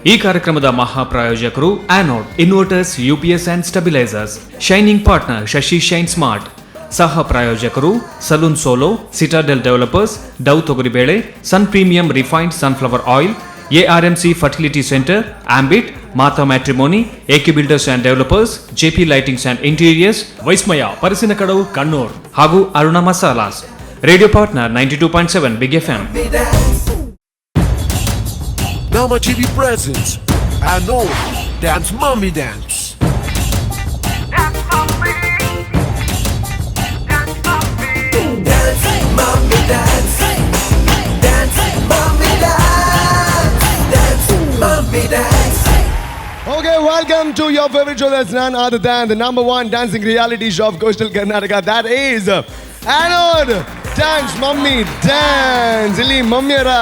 ಈ ಕಾರ್ಯಕ್ರಮದ ಮಹಾಪ್ರಾಯೋಜಕರು Anode inverters, UPS and stabilizers. Shining partner Shashi Shine Smart. ಸಹ ಪ್ರಾಯೋಜಕರು salon solo, Citadel developers, Dove ತೊಗರಿಬೇಳೆ, Sun Premium refined sunflower oil, ARMC fertility centre, Ambit, Mata matrimony, AK builders and developers, JP lightings and interiors, Vismaya Parassinikkadavu Kannur ಹಾಗೂ Aruna Masalas. Radio partner 92.7 Big FM. Nama TV presents Anod Dance Mummy Dance. Dance, mommy, dance. Dance, mommy, dance. Dance, mommy, dance. Okay, welcome to your favorite show. That's none other than the number one dancing reality show of coastal Karnataka. That is Anod Dance Mummy Dance. ಇಲ್ಲಿ ಮಮ್ಮಿಯರ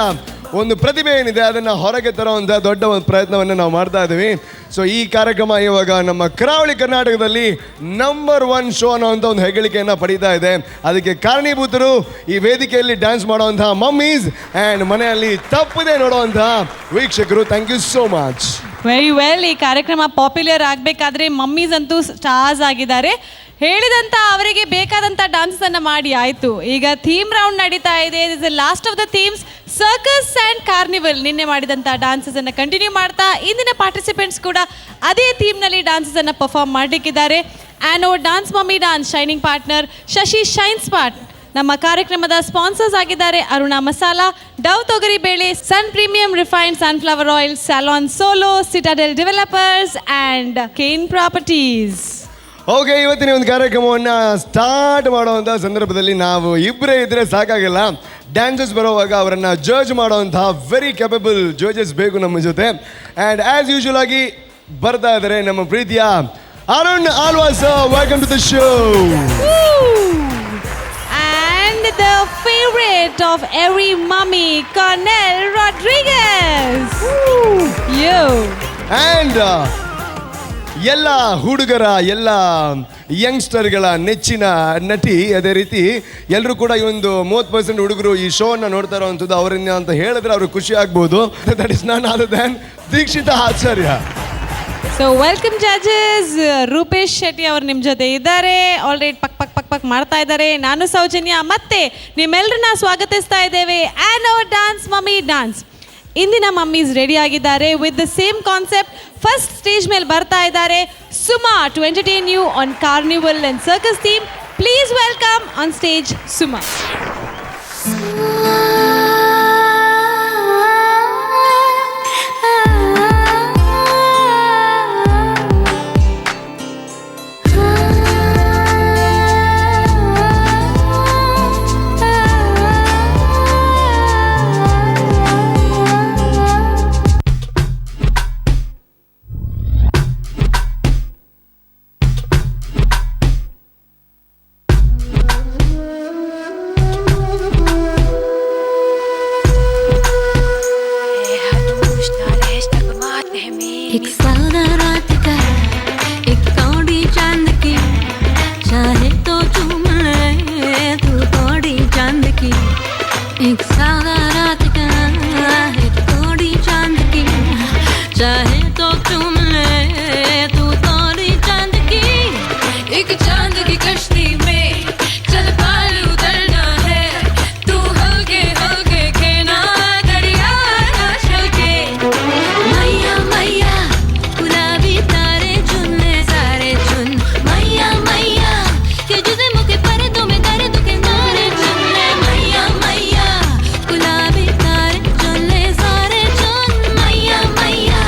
ಒಂದು ಪ್ರತಿಭೆ ಏನಿದೆ, ಅದನ್ನು ಹೊರಗೆ ತರುವಂಥ ದೊಡ್ಡ ಒಂದು ಪ್ರಯತ್ನವನ್ನು ನಾವು ಮಾಡ್ತಾ ಇದ್ದೀವಿ. ಸೊ ಈ ಕಾರ್ಯಕ್ರಮ ಇವಾಗ ನಮ್ಮ ಕರಾವಳಿ ಕರ್ನಾಟಕದಲ್ಲಿ ನಂಬರ್ ಒನ್ ಶೋ ಅನ್ನೋವಂಥ ಒಂದು ಹೆಗ್ಗಳಿಕೆಯನ್ನು ಪಡೀತಾ ಇದೆ. ಅದಕ್ಕೆ ಕಾರಣೀಭೂತರು ಈ ವೇದಿಕೆಯಲ್ಲಿ ಡ್ಯಾನ್ಸ್ ಮಾಡುವಂತಹ ಮಮ್ಮೀಸ್ ಆ್ಯಂಡ್ ಮನೆಯಲ್ಲಿ ತಪ್ಪದೆ ನೋಡುವಂತಹ ವೀಕ್ಷಕರು. Thank you so much. Very well. ಈ ಕಾರ್ಯಕ್ರಮ ಪಾಪ್ಯುಲರ್ ಆಗಬೇಕಾದ್ರೆ ಮಮ್ಮೀಸ್ ಅಂತೂ ಸ್ಟಾರ್ಸ್ ಆಗಿದ್ದಾರೆ. ಹೇಳಿದಂತ ಅವರಿಗೆ ಬೇಕಾದಂತ ಡಾನ್ಸಸ್ ಅನ್ನ ಮಾಡಿ ಆಯ್ತು. ಈಗ ಥೀಮ್ ರೌಂಡ್ ನಡೀತಾ ಇದೆ. Is last of the themes, circus and carnival. ನಿನ್ನೆ ಮಾಡಿದಂತ ಡಾನ್ಸಸ್ ಅನ್ನ ಕಂಟಿನ್ಯೂ ಮಾಡ್ತಾ ಇಂದಿನ ಪಾರ್ಟಿಸಿಪೆಂಟ್ಸ್ ಕೂಡ ಅದೇ ಥೀಮ್ನಲ್ಲಿ ಡಾನ್ಸಸ್ ಅನ್ನ perform ಮಾಡಲಿಕ್ಕಿದ್ದಾರೆ. Anode dance mummy dance shining partner Shashi shine smart. ನಮ್ಮ ಕಾರ್ಯಕ್ರಮದ ಸ್ಪಾನ್ಸರ್ಸ್ ಆಗಿದ್ದಾರೆ ಅರುಣಾ ಮಸಾಲಾ, ಡವ್ ತೊಗರಿ ಬೇಳೆ, Sun Premium refined sunflower oil, salon solo, Citadel developers and Kane properties. Okay, ಇವತ್ತಿನ ಒಂದು ಕಾರ್ಯಕ್ರಮವನ್ನು ಸ್ಟಾರ್ಟ್ ಮಾಡುವಂಥ ಸಂದರ್ಭದಲ್ಲಿ ನಾವು ಇಬ್ಬರೇ ಇದ್ರೆ ಸಾಕಾಗಿಲ್ಲ. ಡ್ಯಾನ್ಸಸ್ ಬರುವಾಗ ಅವರನ್ನು ಜಡ್ಜ್ ಮಾಡುವಂತಹ ವೆರಿ ಕೆಪಬಲ್ ಜಡ್ಜಸ್ ಬೇಕು ನಮ್ಮ ಜೊತೆ. ಆ್ಯಂಡ್ ಆ್ಯಸ್ ಯೂಶುವಲ್ ಆಗಿ ಬರ್ತಾ ಇದ್ದಾರೆ ನಮ್ಮ ಪ್ರೀತಿಯ Arun Alva's. Welcome to the show. And the favourite of every mummy, Cornel Rodrigues. Yo. And ಎಲ್ಲ ಹುಡುಗರ, ಎಲ್ಲ ಯಂಗ್ಸ್ಟರ್ಗಳ ನೆಚ್ಚಿನ ನಟಿ. ಅದೇ ರೀತಿ ಎಲ್ಲರೂ ಕೂಡ ಈ ಒಂದು 30% ಹುಡುಗರು ಈ ಶೋನ ನೋಡ್ತಾ ಇರೋವಂಥದ್ದು ಅವರಿಂದ ಅಂತ ಹೇಳಿದ್ರೆ ಅವ್ರಿಗೆ ಖುಷಿ ಆಗ್ಬೋದು. That is none other than Dikshita Acharya. So welcome, judges. Rupesh Shetty ಅವರು ನಿಮ್ಮ ಜೊತೆ ಇದ್ದಾರೆ. ಆಲ್ರೆಡಿ ಪಕ್ ಪಕ್ ಪಕ್ ಪಕ್ ಮಾಡ್ತಾ ಇದ್ದಾರೆ. ನಾನು ಸೌಜನ್ಯ ಮತ್ತೆ ನಿಮ್ಮೆಲ್ಲರನ್ನ ಸ್ವಾಗತಿಸ್ತಾ ಇದ್ದೇವೆ. ಆ್ಯನೋ ಡಾನ್ಸ್ ಮಮ್ಮಿ ಡಾನ್ಸ್. ಇಂದಿನ ಮಮ್ಮೀಸ್ ರೆಡಿ ಆಗಿದ್ದಾರೆ with the same concept. First stage ಮೇಲೆ ಬರ್ತಾ ಇದ್ದಾರೆ Suma to entertain you on carnival and circus theme. Please welcome on stage Suma. एक सादा रात का, एक कौड़ी चांद की, चाहे तो चूम ले तू कौड़ी चांद की। एक सादा रात का, एक कौड़ी चांद की, चाहे तो चूम ले तू कौड़ी चांद की। एक चांद की कश्ती में चल पार उतरना है, तू हल्के हल्के खेना दरिया ना छलके। मैया मैया गुलाबी तारे चुन ले सारे चुन, मैया मैया के जिस्म के पर्दों में दर्द के नारे चुन ले, मैया मैया गुलाबी तारे चुन ले सारे चुन, मैया मैया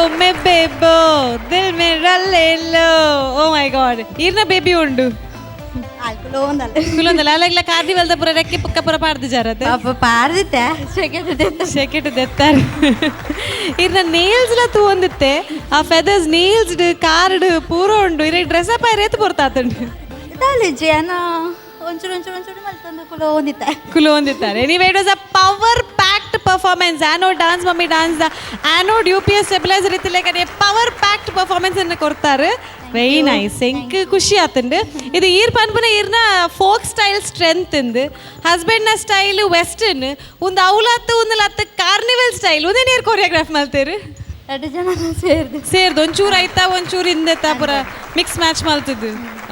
ओ मैं बेबो दिल मेरा ले लो. Oh my God, ಈರ್ನ ಬೇಬಿ ಉಂಡು. ಕುಲೊಂದಲ್ಲ ಅಲ್ಲಾಗ್ಲ ಕಾರ್ನಿವಲ್ದ ಪುರ ರೆಕ್ಕೆ ಪುಕ್ಕ ಪುರ ಪಾಡ್ದು ಜಾರತೆ. ಪಾಪ ಪಾರ್ದಿತ್ತೆ ಶೆಕೆಟ್. ಶೆಕೆಟ್ ದೆತ್ತಾರೆ. ಇರ್ನ ನೇಲ್ಸ್ ಲ ತೂವೊಂದಿತ್ತೆ, ಆ ಫೆದರ್ಸ್ ನೇಲ್ಸ್ ಕಾರ್ಡ್ ಪೂರ ಉಂಡು. ಇರ ಡ್ರೆಸ್ ಅಪ್ ರೇತ್ ಪೊರ್ತಾತುಂಡು. ದಾಲಿಜಿ ಅನ ಒಂಚೂರು ಒಂಚೂರು ಒಂಚೂರು ಮಲ್ತೊಂದು ಕುಲೋಂದಿತ್ತೆ. ಕುಲೋಂದಿತ್ತಾರೆ. Anyway, it was a power packed performance. Anode Dance Mummy Dance anode UPS stabiliser ಇತ್ತಿಲ್ಲ, ಪವರ್ ಪ್ಯಾಕ್ಡ್ ಪರ್ಫಾರ್ಮೆನ್ಸ್ ಅನ್ನು ಕೊಡ್ತಾರೆ. ವೆರಿ ನೈಸ್, ಎಂಕ್ ಖುಷಿ ಆತುಂಡು. ಇದು ಈರ್ ಪನ್ಪುನ ಈರ್ನ ಫೋಕ್ ಸ್ಟೈಲ್ ಸ್ಟ್ರೆಂತ್ ಇಂದು, ಹಸ್ಬೆಂಡ್ನ ಸ್ಟೈಲ್ ವೆಸ್ಟರ್ನ್ ಒಂದು, ಅವಲತ್ತು ಒಂದು ಲತ್ತು ಕಾರ್ನಿವಲ್ ಸ್ಟೈಲ್. ಒಂದೇ ನೀರು ಕೊರಿಯೋಗ್ರಾಫ್ ಮಲ್ತೇರು. ಎರಡು ಜನ ಸೇರ್ದು. ಸೇರ್ದು ಒಂಚೂರು ಆಯ್ತಾ, ಒಂಚೂರು ಹಿಂದೆ ಪೂರ ಮಿಕ್ಸ್ ಮ್ಯಾಚ್ ಮಲ್ತಿದ್ದು.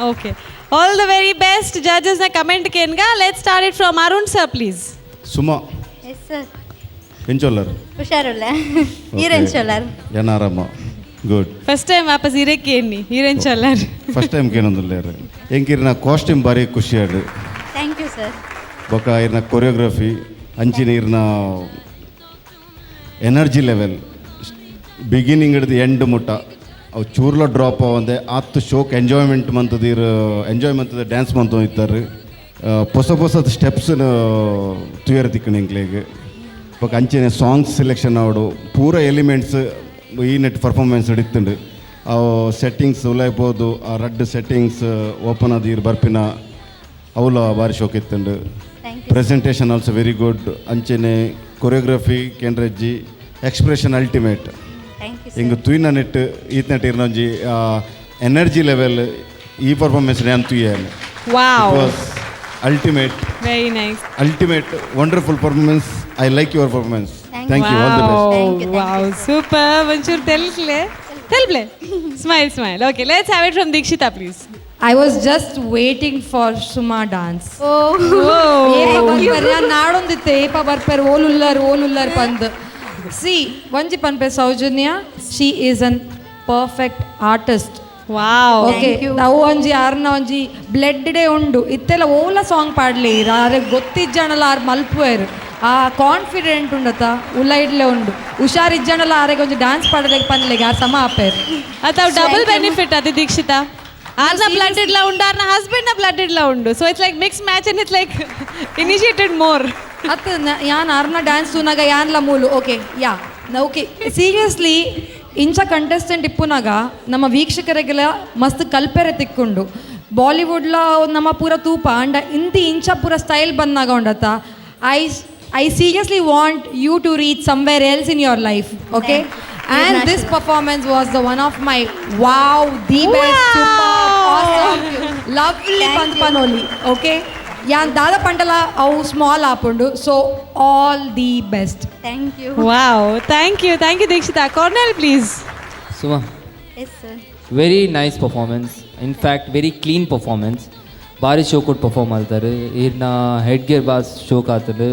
Okay, all the very best. ಜಡ್ಜಸ್ನ comment ಕೇನ್ಗ. Let start it from Arun sir, please. Suma. Yes sir. ಎಂಚೊಲ್ಲರ್? ಹುಷಾರುಲ್ಲ, ಈರೆಂಚೊಲ್ಲರ್? ಏನಾರಮ್ಮ, ಗುಡ್. ಫಸ್ಟ್ ಟೈಮ್ ವಾಪಸ್ ಇರಕ್ಕೆ ಎನ್ನಿ ಹೀರೆನ್ ಚಲ್ಲರ್. ಫಸ್ಟ್ ಟೈಮ್ ಕೇನೊಂದುಲ್ಲೇರು. ಎಂಕಿರ್ನ ಕಾಸ್ಟ್ಯೂಮ್ ಭಾರಿ ಖುಷಿ ಆಡು. Thank you sir. ಬೊಕ ಇರ್ನ ಕೊರಿಯೋಗ್ರಫಿ, ಅಂಚಿನ ಇರ್ನ ಎನರ್ಜಿ ಲೆವೆಲ್, ಬಿಗಿನಿಂಗ್ ಹಿಡಿದು ಎಂಡ್ ಮುಟ್ಟ ಅವು ಚೂರ್ಲ ಡ್ರಾಪ್ ಆವಂದೆ ಆತ್ ಶೋಕ್ ಎಂಜಾಯ್ಮೆಂಟ್ ಮಂತದ ಇರ್ ಎಂಜಾಯ್ ಮಂತದ ಡ್ಯಾನ್ಸ್ ಮಂತ ಇತ್ತಾರೆ. ಹೊಸ ಹೊಸ ಸ್ಟೆಪ್ಸ್ ತುಯರ್ ತಿಕ್ಕಣ ಎಂಕ್ಲೆಗ್. ಬೊಕ ಅಂಚನೆ ಸಾಂಗ್ಸ್ ಸೆಲೆಕ್ಷನ್ ಆವಡು, ಪೂರ ಎಲಿಮೆಂಟ್ಸ್ ಈ ನೆಟ್ ಪರ್ಫಾರ್ಮೆನ್ಸ್ ಇತ್ತುಂಡು. ಅವು ಸೆಟ್ಟಿಂಗ್ಸ್ ಉಲಾಯ್ಬೋದು, ಆ ರಡ್ಡ್ ಸೆಟ್ಟಿಂಗ್ಸ್ ಓಪನ್ ಆದ ಇರ್ ಬರ್ಪಿನ ಅವಲ ಭಾರಿ ಶೋಕ್ ಇತ್ತುಂಡು. Thank. Presentation also very good. ಅಂಚನೆ ಕೊರಿಯೋಗ್ರಫಿ ಕೇಂದ್ರಜ್ಜಿ, ಎಕ್ಸ್ಪ್ರೆಷನ್ ಅಲ್ಟಿಮೇಟ್. Thank you. ಹಿಂಗೆ ತುಯ್ನ ನೆಟ್ ಈತ್ ನೆಟ್ ಇರ್ನೊಂಜಿ ಎನರ್ಜಿ ಲೆವೆಲ್ ಈ ಪರ್ಫಾರ್ಮೆನ್ಸ್ ನಾನು ತುಯ್ಯಾನು. Wow. Was ultimate. Very nice. Ultimate, wonderful performance. I like your performance. Thank you, all the best. Thank you, thank. Wow, super. ಒಂಚೂರು ತೆಲ್ಕ್ಲೆ ತೆಲ್ಪ್ಲೆ, smile, smile. Okay, let's have it from Dikshita, please. I was just waiting for Suma dance. ಓ. ಏಪ ಬರ್ಪೆರ್ ಯಾನ್ ನಾಡೊಂದಿತ್ತೆ, ಏಪ ಬರ್ಪೆರ್, ಓಲುಲ್ಲರ್ ಓಲುಲ್ಲರ್ ಪಂದ್. C, ಒಂಜಿ ಪನ್ಪೆ ಸೌಜನ್ಯ, she is an perfect artist. Wow. Okay, ಅವು ಒಂಜಿ ಆರ್ನ ಒಂಜಿ ಬ್ಲಡ್ ಡೇ ಉಂಡು. ಇತ್ತೆಲ್ಲ ಓಲ ಸಾಂಗ್ ಪಾಡ್ಲಿ, ಆರೆ ಗೊತ್ತಿಜ್ಜಾಣಲ ಆರ್ ಮಲ್ಪುವೆರ್. ಆ ಕಾನ್ಫಿಡೆಂಟ್ ಉಂಡತ, ಉಲ್ಲ ಇಡ್ಲೆ ಉಂಡು. ಹುಷಾರಿಜ್ಜಾಣಲ ಆರೆಗೆ ಒಂಜಿ ಡ್ಯಾನ್ಸ್ ಪಾಡಲೆಗ್ ಪನ್ಲೆಗ್ ಆರ್ ಸಮ ಆಪೇರ್. ಅಥವಾ ಡಬಲ್ ಬೆನಿಫಿಟ್ ಅದು ದೀಕ್ಷಿತಾ. ಆರ್ನ ಬ್ಲಡ್ ಇಡ್ಲ ಉಂಡು, ಆರ್ನ ಹಸ್ಬೆಂಡ್ ನ ಬ್ಲಡ್ ಇಡ್ಲ ಉಂಡು. So it's like mix match and it's like initiated more. ಅತ್ ಯಾನ್ ಅರ್ನ ಡ್ಯಾನ್ಸ್ ತೂನಾಗ ಯಾನ್ಲ ಮೂಲು ಓಕೆ ಯಾ ಓಕೆ. ಸೀರಿಯಸ್ಲಿ, ಇಂಚ ಕಂಟೆಸ್ಟೆಂಟ್ ಇಪ್ಪುನಾಗ ನಮ್ಮ ವೀಕ್ಷಕರಿಗೆಲ್ಲ ಮಸ್ತ್ ಕಲ್ಪೆರೆ ತಿಕ್ಕೊಂಡು. ಬಾಲಿವುಡ್ಲ ನಮ್ಮ ಪೂರ ತೂಪ ಅಂಡ ಇಂತಿ ಇಂಚ ಪೂರ ಸ್ಟೈಲ್ ಬಂದಾಗ ಉಂಡತ. I seriously want you to reach somewhere else in your life, okay? And this performance was the one of my wow, the best, lovely ಪಂದ್ ಪನೋಲಿ. ಓಕೆ, ಯಾನ್ ದಾದ ಪಂಡಲ ಅವು ಸ್ಮಾಲ್ ಆಪುಂಡು. So all the best. Thank you. Wow, thank you, thank you Dikshita. Cornell, please. Suma. Yes sir. Very nice performance, in fact very clean performance. ಭಾರಿ ಶೋಕ್ ಕೊಟ್ಟು perform ಮಾಡ್ತಾರೆ. ಈರ್ನ head gear boss ಶೋಕ್ ಆತಂಡು.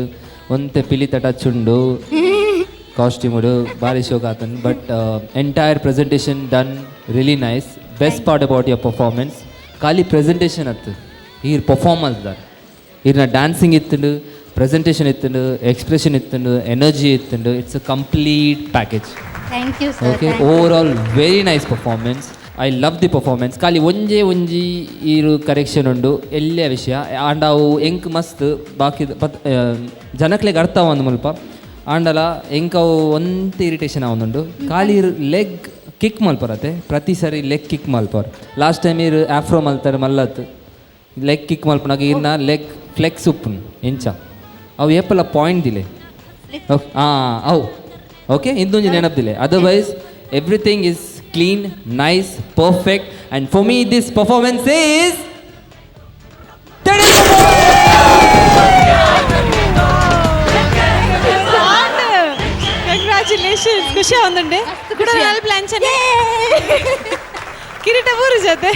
ಒಂತೆ ಪಿಲಿ ತಟ ಚುಂಡು ಕಾಸ್ಟ್ಯೂಮುಡು ಭಾರಿ ಶೋಕ್ ಆತಂಡು. But entire presentation done really nice. Best part about your performance ಖಾಲಿ presentation ಅತ್ತು, ಈರ್ ಪರ್ಫಾರ್ಮ್ ಮಾಡ್ತಾರೆ. ಈರ್ನ ಡ್ಯಾನ್ಸಿಂಗ್ ಇತ್ತಂಡು, ಪ್ರೆಸೆಂಟೇಷನ್ ಇತ್ತಂಡು, ಎಕ್ಸ್ಪ್ರೆಷನ್ ಇತ್ತಂಡು, ಎನರ್ಜಿ ಇತ್ತಂಡು. It's a complete package. Thank you sir. Okay, overall very nice performance. I love the performance. ಖಾಲಿ ಒಂಜೇ ಒಂಜಿ ಈರು ಕರೆಕ್ಷನ್ ಉಂಡು, ಎಲ್ಲೇ ವಿಷಯ ಆಂಡ ಅವು ಎಂಕ್ ಮಸ್ತ್ ಬಾಕಿ ಪತ್ ಜನಕ್ಲೆಗ್ ಅರ್ಥ ಆವೊಂದು ಮುಲ್ಪ. ಆಂಡಲ ಎಂಕ್ ಅವು ಒಂತೆ ಇರಿಟೇಷನ್ ಆವೊಂದುಂಡು. ಖಾಲಿ ಲೆಗ್ ಕಿಕ್ ಮಲ್ಪರತೆ, ಪ್ರತಿ ಸರಿ ಲೆಗ್ ಕಿಕ್ ಮಲ್ಪರ್. ಲಾಸ್ಟ್ ಟೈಮ್ ಇರು ಆಫ್ರೋ ಮಲ್ತಾರೆ ಮಲ್ಲತ್ ಲೆಗ್ ಕಿಕ್ ಮಲ್ಪನಾಗ ಇರ್ನ ಲೆಗ್ ಫ್ಲೆಕ್ಸ್ ಉಪ್ಪುನು ಎಂಚ ಅವು ಏಪಲ ಪಾಯಿಂಟ್ ದಿಲೆ. ಹಾಂ, ಅವು ಓಕೆ, ಇಂದೊಂಜಿ ನೆನಪಿಲ್ಲ. Otherwise everything is clean, nice, perfect, and for me this performance is congratulations. ಖುಷಿ ಆವೊಂದುಂಡೆ ಕೂಡ ಪ್ಲಾನ್ ಕಿರೀಟ ಊರು ಜೊತೆ.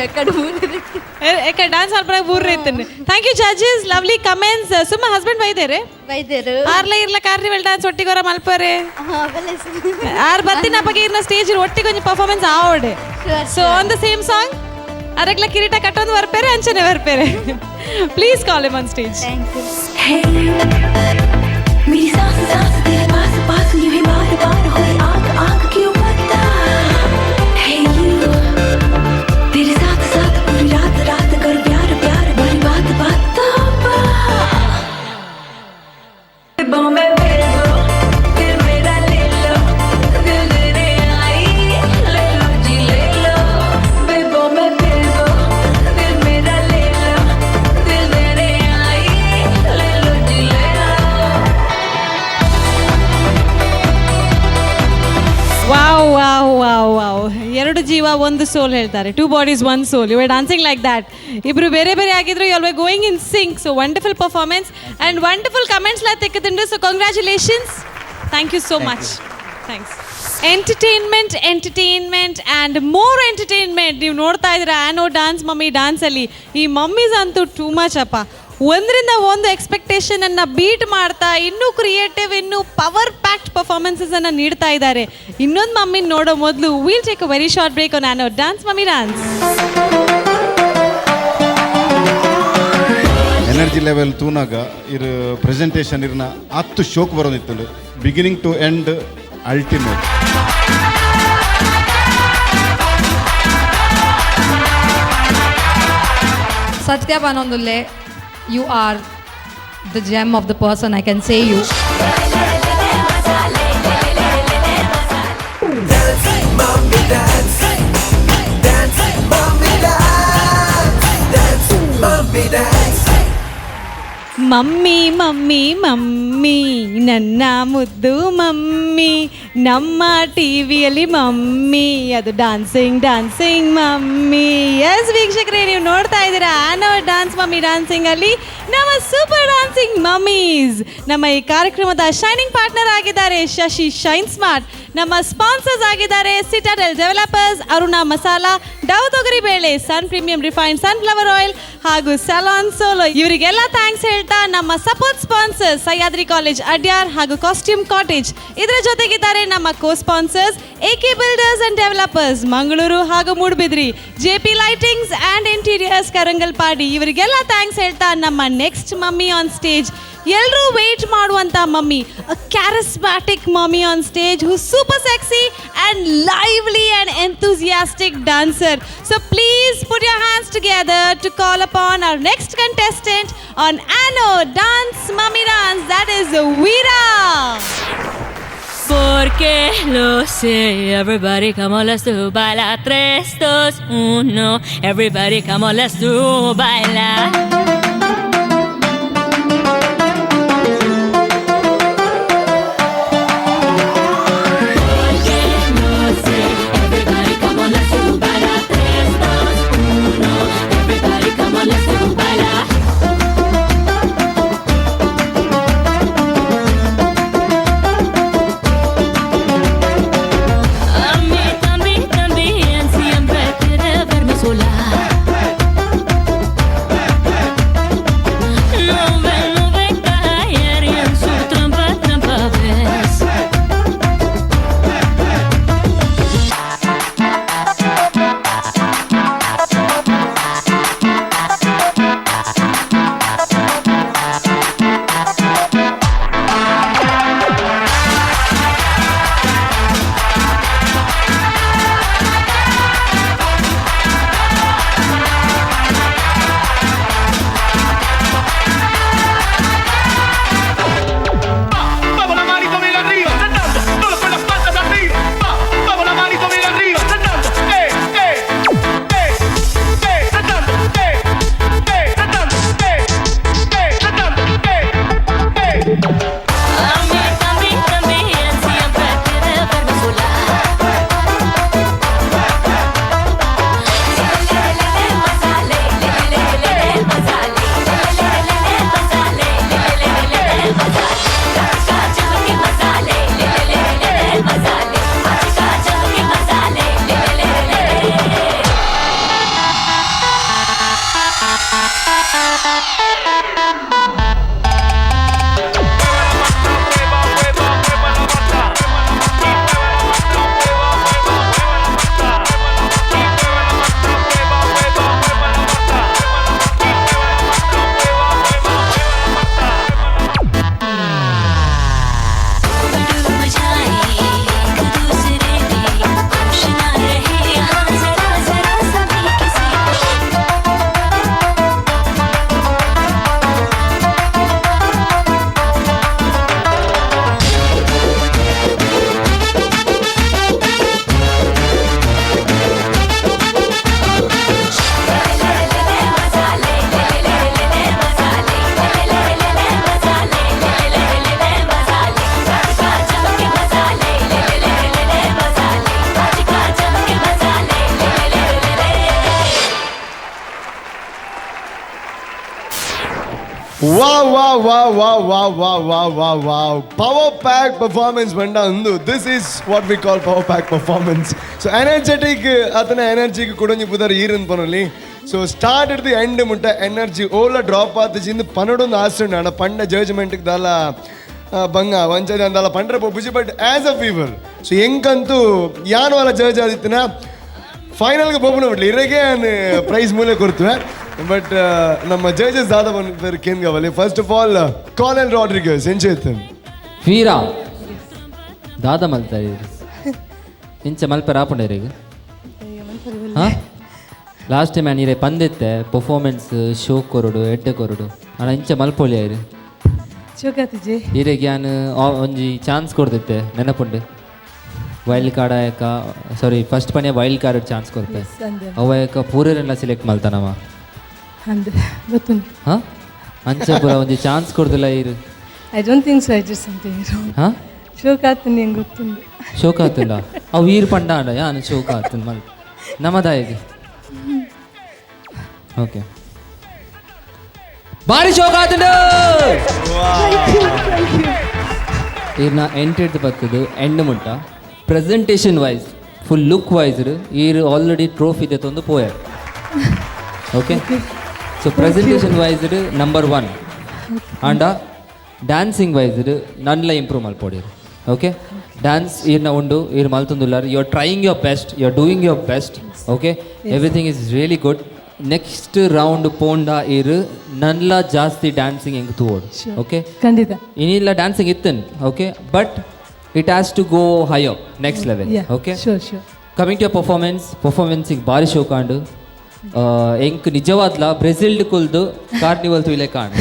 ಎಕ್ಕಡ ಊರು? ಎಕ್ಕ ಡ್ಯಾನ್ಸ್ ಮಲ್ಪನಾಗ ಊರು ಇತ್ತಂಡೆ. Thank you judges, lovely comments. Suma husband ಬೈದೇರೆ? ವೈದ್ಯರು. ಆರ್ಲ ಇರ್ಲ ಕಾರ್ನಿವಲ್ ಡ್ಯಾನ್ಸ್ ಒಟ್ಟಿಗೋರ ಮಲ್ಪರೆ. ಆರ್ ಬತ್ತಿನ ಬಗ್ಗೆ ಇರ್ನ ಸ್ಟೇಜ್ ಒಟ್ಟಿಗೆ ಒಂಜಿ ಪರ್ಫಾರ್ಮೆನ್ಸ್ ಆವಡೆ. So on the same song ಅರೆಗ್ಲ ಕಿರೀಟ ಕಟ್ಟೊಂದು ಬರ್ಪೇರೆ, ಅಂಚನೆ ಬರ್ಪೇರೆ. Please call him on stage. Thank you. मेरी सांस सांस तेरे पास पास यूं ही बार बार हुई आंख आंख क्यों. ಎರಡು ಜೀವ ಒಂದು ಸೋಲ್ ಹೇಳ್ತಾರೆ. Two bodies, one soul. You are dancing like that. ಇಬ್ರು ಬೇರೆ ಬೇರೆ ಆಗಿದ್ರು, you are going in sync. So wonderful performance and wonderful comments ಲಾ ತೆಕ್ಕುದುಂಡು. So congratulations, thank you so much, thanks. Entertainment, entertainment and more entertainment ನೀವು ನೋಡ್ತಾ ಇದ್ದೀರಾ ಆ್ಯನೋ dance mummy ಡಾನ್ಸಲ್ಲಿ. ಈ mummies ಅಂತೂ ಟೂ ಮಚ್ ಅಪ್ಪ. ಒಂದರಿಂದ ಒಂದು ಎಕ್ಸ್ಪೆಕ್ಟೇಷನ್ ಅನ್ನ ಬೀಟ್ ಮಾಡ್ತಾ ಇನ್ನೂ ಕ್ರಿಯೇಟಿವ್, ಇನ್ನೂ ಪವರ್ ಪ್ಯಾಕ್ಡ್ ಪರ್ಫಾರ್ಮೆನ್ಸಸ್ ಅನ್ನ ನೀಡ್ತಾ ಇದ್ದಾರೆ. ಇನ್ನೊಂದು ಮಮ್ಮಿ ನೋಡೋ ಮೊದಲು we'll take a very short break on Anno dance mummy dance. Energy level ತೂನಾಗ ಇರ್ ಪ್ರೆಸೆಂಟೇಷನ್ ಇರ್ನ ಹತ್ತು ಶೋಕ್ ಬರೋದಿತ್ತು, ಬಿಗಿನಿಂಗ್ ಟು ಎಂಡ್ ಅಲ್ಟಿಮೇಟ್. ಸತ್ಯ ಪನೊಂದುಲ್ಲೆ, you are the gem of the person, I can say you. Dance, mommy, dance. Dance, mommy, dance. Dance, mommy, dance. Mummy, mummy, mummy, ನನ್ನ ಮುದ್ದು mummy, ನಮ್ಮ ಟಿವಿಯಲ್ಲಿ mummy, ಅದು ಡಾನ್ಸಿಂಗ್ ಡಾನ್ಸಿಂಗ್ ಮಮ್ಮಿ. ಎಸ್ ವೀಕ್ಷಕರೇ, ನೀವು ನೋಡ್ತಾ ಇದ್ದೀರಾ ಆನೋ ಡಾನ್ಸ್ ಮಮ್ಮಿ ಡಾನ್ಸಿಂಗ್ ಅಲ್ಲಿ ನಮ್ಮ ಸೂಪರ್ ಡಾನ್ಸಿಂಗ್ ಮಮ್ಮೀಸ್. ನಮ್ಮ ಈ ಕಾರ್ಯಕ್ರಮದ ಶೈನಿಂಗ್ ಪಾರ್ಟ್ನರ್ ಆಗಿದ್ದಾರೆ ಶಶಿ ಶೈನ್ ಸ್ಮಾರ್ಟ್. ನಮ್ಮ ಸ್ಪಾನ್ಸರ್ಸ್ ಆಗಿದ್ದಾರೆ ಸಿಟಾಡೆಲ್ ಡೆವಲಪರ್ಸ್, ಅರುಣಾ ಮಸಾಲಾ, ಡವ್ ತೊಗರಿ ಬೇಳೆ, ಸನ್ ಪ್ರೀಮಿಯಂ ರಿಫೈನ್ಡ್ ಸನ್ಫ್ಲವರ್ ಆಯಿಲ್ ಹಾಗೂ ಸಲಾನ್ ಸೋಲೋ. ಇವರಿಗೆಲ್ಲ thanks ಹೇಳ್ತಾ ನಮ್ಮ support sponsors Sahyadri college Adyar ಹಾಗೂ ಕಾಸ್ಟ್ಯೂಮ್ ಕಾಟೇಜ್. ಇದರ ಜೊತೆಗಿದ್ದಾರೆ ನಮ್ಮ co sponsors A K builders and developers Mangaluru ಹಾಗೂ Moodbidri, J P lightings and interiors Karangalpady. ಇವರಿಗೆಲ್ಲ thanks ಹೇಳ್ತಾ ನಮ್ಮ ನೆಕ್ಸ್ಟ್ ಮಮ್ಮಿ ಆನ್ ಸ್ಟೇಜ್, ಎಲ್ಲರೂ ವೇಟ್ ಮಾಡುವಂಥ mummy, a charismatic mummy on stage who super sexy and lively and enthusiastic dancer. So please put your hands together to call upon our next contestant on Anno Dance Mummy Dance, that is Veera. Porque lo sé, everybody come on, let's do baila. 3, 2, 1, everybody come on, let's do baila. Porque lo sé, everybody come on, let's do baila. 3, 2, 1, everybody come on, let's do baila. A mí también, también siempre quiere verme sola. Wow wow wow wow wow wow wow wow wow, power pack performance ಬಂಡ ಒಂದು. This is what we call power pack performance. So energetic ಆತನ ಎನರ್ಜಿಗೆ ಕುಡೊಂಜಿ ಪುದರ್ ಈರನ್ ಪನೊಲಿ. ಸೊ start ಹಿಡ್ದು and ಮುಟ್ಟ energy ಓಲ drop ಆತ ಜಿಂದು ಪನಡೊಂದು ಆಸೆ ಉಂಡು. ಅಣ್ಣ ಪಂಡ ಜಡ್ಜ್ಮೆಂಟ್ಗೆ ದಾಲ ಬಂಗ ಒಂಚದೆ ಅಂದಾಲ ಪಂಡ್ರೆ ಪೊಪ್ಪುಜಿ, but as a people so ಎಂಕಂತೂ ಯಾನು ಅಲ್ಲ ಜಡ್ಜ್ ಆದಿತ್ತಿನ ಫೈನಲ್ಗೆ ಪೋಪುನ ಬಿಡ್ಲಿ ಇರಗೆ ಪ್ರೈಸ್ ಮೂಲೆ ಕೊಡ್ತುವೆ. ಬಟ್ ನಮ್ಮ ಜಡ್ಜಸ್ ದಾದ ಬಂದ ಕೇಂದ್ರವಲ್ಲಿ. First of all Colonel Rodrigues ಎಂಚೇತನ್ ವೀರಾ ದಾದ ಮಲ್ತಾರೆ ಇಂಚ ಮಲ್ಪೆರ ಆಪುಂಡೇರಿಗೆ. ಹಾಂ, ಲಾಸ್ಟ್ ಟೈಮ್ ನೀರೆ ಪಂದಿತ್ತೆ ಪರ್ಫಾರ್ಮೆನ್ಸ್ ಶೋ ಕೊರಡು ಎಡ್ಡೆ ಕೊರಡು ಅಣ್ಣ ಇಂಚ ಮಲ್ಪೊಲಿ ಆಯ್ರು. ಚೋಕಾತಿಜೆ. ಈರೆಗ್ ಯಾನ್ ಒಂಜಿ ಚಾನ್ಸ್ ಕೊಡ್ದಿತ್ತೆ ನೆನಪುಂಡು. ವೈಲ್ಡ್ ಕಾರ್ಡ್ ಆಯಕ, ಸಾರಿ, ಫಸ್ಟ್ ಪನ್ಯ ವೈಲ್ಡ್ ಕಾರ್ಡ್ ಚಾನ್ಸ್ ಕೊರ್ಪೆ. ಅಂದೆ. ಅವ ಪೂರೆರೆಲ್ಲ ಸೆಲೆಕ್ಟ್ ಮಲ್ತಾನವ. ಅಂದೆ, ಗೊತ್ತುಂಡು. ಹಾಂ, ಅಂಚ ಪೂರ ಒಂಜಿ ಚಾನ್ಸ್ ಕೊಡ್ದಿಲ್ಲ ಇರು. I don't think so I did something wrong. ಹಾಂ. ಶೋಕಾತುಂಡು, ಎಂಕ್ ಗೊತ್ತುಂಡು. ಶೋಕ ಆತುಂಡ? ಅವು ಈರ್ ಪಂಡ ಅಂಡ ಯಾನ್ ಶೋಕ ಆತುಂಡು ಮಲ್ ನಮದಾಯಗೆ. ಓಕೆ, ಭಾರಿ ಶೋಕ ಆತುಂಡು. Thank you. ಈರ್ನ ಎಂಟೆಡ್ದು ಬರ್ತದೆ ಎಂಡ್ ಮುಟ್ಟ presentation wise, full look wise ಈರ್ ಆಲ್ರೆಡಿ ಟ್ರೋಫಿ ದೆತ್ತೊಂದು ಪೋಯರ್. Okay, so presentation wise number one and dancing wise ನನ್ಲ ಇಂಪ್ರೂವ್ ಮಲ್ಪೊಡಿರು. ಓಕೆ, ಡ್ಯಾನ್ಸ್ ಈರ್ನ ಉಂಡು, ಈರ್ ಮಲ್ತೊಂದುಲ್ಲಾರ್. You are trying your best, you are doing your best, okay? Everything is really good. Next round ಪೋಂಡ ಈರ್ ನನ್ಲ ಜಾಸ್ತಿ dancing ಹೆಂಗೆ ತೂವೋಡು, ಓಕೆ? ಖಂಡಿತ. ಇನಿಲ್ಲ dancing ಇತ್ತನ್, okay, but it has to go higher, next level. Okay. Sure. Coming to performance, ಪರ್ಫಾರ್ಮೆನ್ಸಿಗೆ ಭಾರಿ ಶೋಕಾಂಡು. ಎಂಕ್ ನಿಜವಾದ್ಲ ಬ್ರೆಜಿಲ್ಡ್ ಕುಲ್ದು carnival ತುಯ್ಲೆ ಕಾಣ್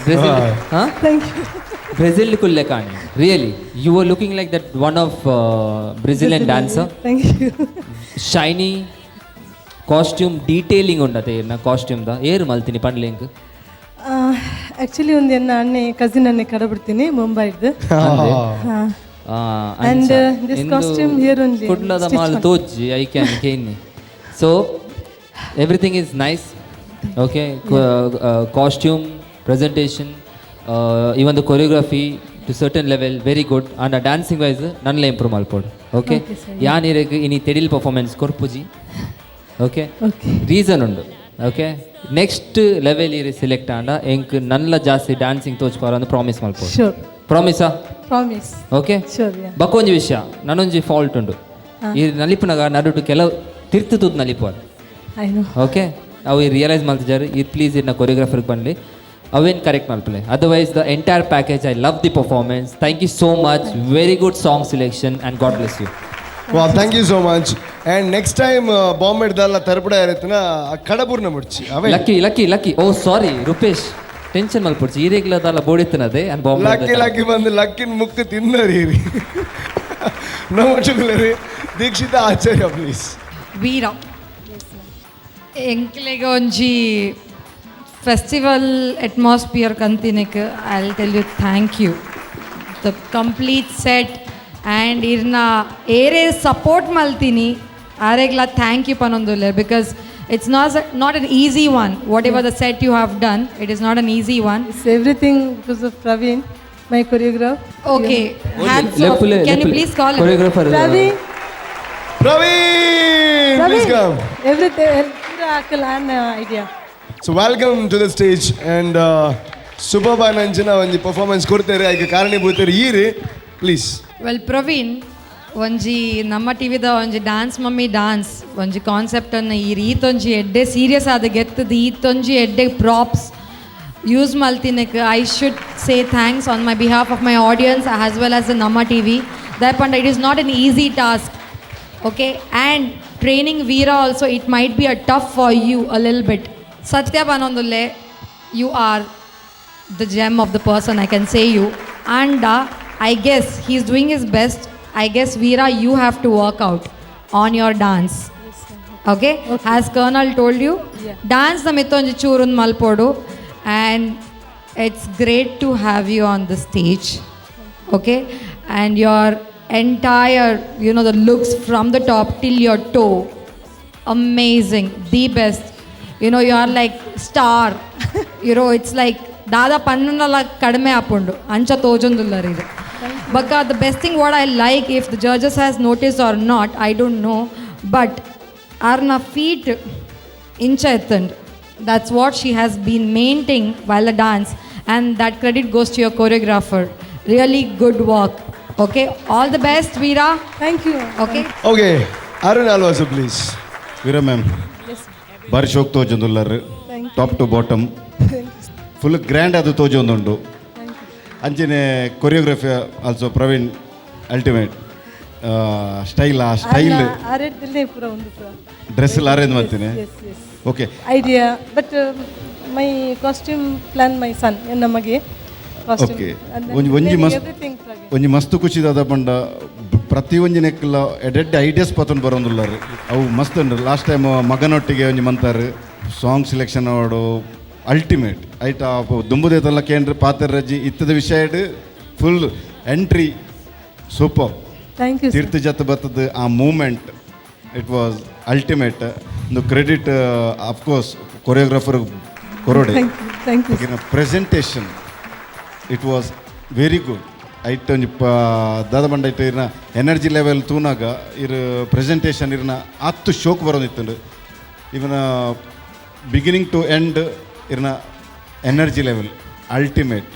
Brazil, ಹಾಂ. Thank you. Brazil ಕುಲ್ಲೆ ಕಾಣಿ. Really, you are looking like that one of Brazilian dancer. Thank you. Shiny costume, detailing ಉಂಡತೆ ಇರ್ನ ಕಾಸ್ಟ್ಯೂಮ್ದ. ಏರು ಮಲ್ತೀನಿ ಪಂಡ್ಲೆ ಎಂಕ್? Actually ಒಂದು ಎನ್ನ ಅಣ್ಣೆ, ಕಸಿನ್ ಅಣ್ಣೆ ಕಡಬಿಡ್ತೀನಿ ಮುಂಬೈದು. And this costume here only. ಕುಡ್ಲದ stitch mall one. ತೋಜ್ಜಿ I can ಕೇನ್ನಿ. So everything is nice, okay? Costume, presentation, even the choreography to certain level very good. And dancing wise ನನ್ಲೆ improve ಮಲ್ಪೋಡು, okay? Okay, sir. ಯಾನ್ ಇರೆಗ್ ಇನಿ ತೆಡಿಲ್ performance ಕೊರ್ಪುಜಿ, ಓಕೆ? Okay. Reason ಉಂಡು, ಓಕೆ? ನೆಕ್ಸ್ಟ್ ಲೆವೆಲ್ ಇರೆ ಸೆಲೆಕ್ಟ್ ಆಂಡ ಎಂಕ್ ನನ್ಲ ಜಾಸ್ತಿ ಡ್ಯಾನ್ಸಿಂಗ್ ತೋಚ್ಪಾರ ಅಂದ್ ಪ್ರಾಮಿಸ್ ಮಲ್ಪೋಡು. Sure. ಪ್ರಾಮಿಸಾ? Promise. Okay. Sure, yeah. ಬಕ್ಕೊಂಜಿ ವಿಷಯ, ನಾನೊಂಜಿ ಫಾಲ್ಟ್ ಉಂಡು. ಈ ನಲಿಪುನಗ ನಡುಟು ಕೆಲವು ತಿರ್ತು ತೂದು ನಲಿಪುವರ್. I know. Okay, ಅವು ರಿಯಲೈಸ್ ಮಲ್ತಿದ್ದಾರೆ. ಈ ಪ್ಲೀಸ್ ಇನ್ನ ಕೊರಿಯೋಗ್ರಾಫರ್ಗೆ ಬನ್ನಿ, ಅವೇನು correct ಮಲ್ಪಲೆ. Otherwise the entire package, I love the performance. Thank you so much. Very good song selection and God bless you. Wow, thank you so much. And next time ಬಾಂಬೆಡ್ದಲ್ಲ ತರಪಡ ಇರುತ್ತಿನ ಕಡಬೂರ್ನ ಮುಡ್ಚಿ ಅವೇ. Lucky lucky lucky, oh sorry Rupesh, tension ಮಲ್ಪೊಡ್ಚಿ. ಈ ರೇಗ್ಲದಲ್ಲ ಬೋಡಿತ್ತನದೆ ಅಂಡ್ Bombay. ಲಕ್ಕಿ ಲಕ್ಕಿ ಬಂದು ಲಕ್ಕಿನ ಮುಕ್ಕು ತಿನ್ನರಿ ನಮ್ಮ. ದೀಕ್ಷಿತ ಆಚಾರ್ಯ, please. Veera, ಎಂಕ್ಲೆಗ್ ಒಂಜಿ festival atmosphere ಕಂತಿನೆಕ್ I tell you thank you. The complete set and ಇರ್ನ ಏರೇ support ಮಲ್ತೀನಿ ಆರೆಗ್ಲ thank you ಪನೊಂದುಲ್ಲೆ, because it's not an easy one. Whatever the set you have done, it is not an easy one. It's everything because of Praveen, my choreographer. Okay, can you please call? Choreographer. Praveen. Praveen, please come. Everything ಪೂರ idea. So welcome to the stage and super ನಂಚಿನ ಒಂಜಿ performance ಕೊಡ್ತೇವೆ, ಐಕ್ ಕಾರಣೀಭೂತರು ಈರಿ, please. Well Praveen, ಒಂಜಿ ನಮ್ಮ ಟಿವಿದ ಒಂಜಿ dance mummy dance ಒಂಜಿ ಕಾನ್ಸೆಪ್ಟನ್ನು ಈ ರೀತೊಂಜಿ ಎಡ್ಡೆ ಸೀರಿಯಸ್ ಆದ ಗೆತ್ತದ ಈತೊಂಜಿ ಎಡ್ಡೆ ಪ್ರಾಪ್ಸ್ ಯೂಸ್ ಮಲ್ತಿನಕ್ I should say thanks on my behalf of my audience as well as Namma TV. ದಾಯಪಂಡ it is not an easy task, okay? And training Veera also, it might be a tough for you a lil bit. ಸತ್ಯ ಪನೊಂದುಲ್ಲೆ, you are the gem of the person, I can say you. And I guess he's doing his best. I guess, Veera, you have to work out on your dance. Okay? As Colonel told you, dance the ಮಿತ್ತೊಂಜಿ ಚೂರುನ್ ಮಲ್ಪೋಡು. And it's great to have you on the stage. Okay? And your entire, the looks from the top till your toe, amazing, the best. You are like star. You know it's like ದಾದಾ ಪನ್ನುನಲ ಕಡಿಮೆ ಆಪುಂಡು ಅಂಚ ತೋಜೊಂದುಲ್ಲರ್ ಇದು. ಬೊಕ್ಕ the best thing what I like, if the judges has notice or not I don't know, but ಆರ್ನ feet ಇಂಚ ಎತ್ತಂಡ್. That's what she has been maintaining while the dance, and that credit goes to your choreographer. Really good work. Okay, all the best, Veera. Thank you. Okay. Okay, Arun Alvasu, please. Veera ma'am, ಬಾರಿ ಶೋಕ್ ತೋಜೊಂದುಲ್ಲರ್, top to bottom full grand ಅದು ತೋಜೊಂದುಂಡು. ಅಂಚನೆ choreography also Praveen ultimate style, ಆ style ಆರೆಡ್ದಲ್ಲೇ ಪೂರ ಒಂದು ಪೂರ dress arrange ಮಾಡ್ತೀನಿ. S S. Okay. Idea, but my costume plan my son, ಎನ್ನ ಮಗೆ ಕಾಸ್ಟ್ಯೂಮ್. ಓಕೆ, ಒಂಜಿ ಒಂಜಿ ಮಸ್ತ್ ಒಂಜಿ ಮಸ್ತ್ ಖುಷಿ ದಾದ ಪಂಡ ಪ್ರತಿ ಒಂಜಿ ನೆಕ್ಲ ಎಡೆಡ್ ಐಡಿಯಾಸ್ ಪತೊಂದು ಬರೋಂದುಲ್ಲಾರು, ಅವು ಮಸ್ತ್ ಉಂಡು. ಲಾಸ್ಟ್ ಟೈಮ್ ಮಗನೊಟ್ಟಿಗೆ ಒಂಜಿ ಮಂತಾರು ಸಾಂಗ್ ಸೆಲೆಕ್ಷನ್ ಅವಡು ಅಲ್ಟಿಮೇಟ್ ಐಟ ದುಂಬುದೇತಲ್ಲ ಕೇಂದ್ರ ಪಾತ್ರ ರಜ್ಜಿ ಇತ್ತದ ವಿಷಯ full entry super. Thank you. ತೀರ್ಥ ಜತ್ ಬತ್ತದ ಆ moment it was ultimate. ಒಂದು credit of course choreographer ಕೊರೋಡೆ. Thank you, thank you. Presentation it was very good. ಐಟ್ ಒಂಜಿ ದಾದ ಬಂಡ ಐಟ್ ಇರ್ನ ಎನರ್ಜಿ ಲೆವೆಲ್ ತೂನಾಗ ಇರ್ ಪ್ರೆಸೆಂಟೇಷನ್ ಇರ್ನ ಆತ್ ಶೋಕ್ ಬರೋದಿತ್ತುಂಡು. ಇವನ beginning to end ಇರ್ನ energy level ultimate.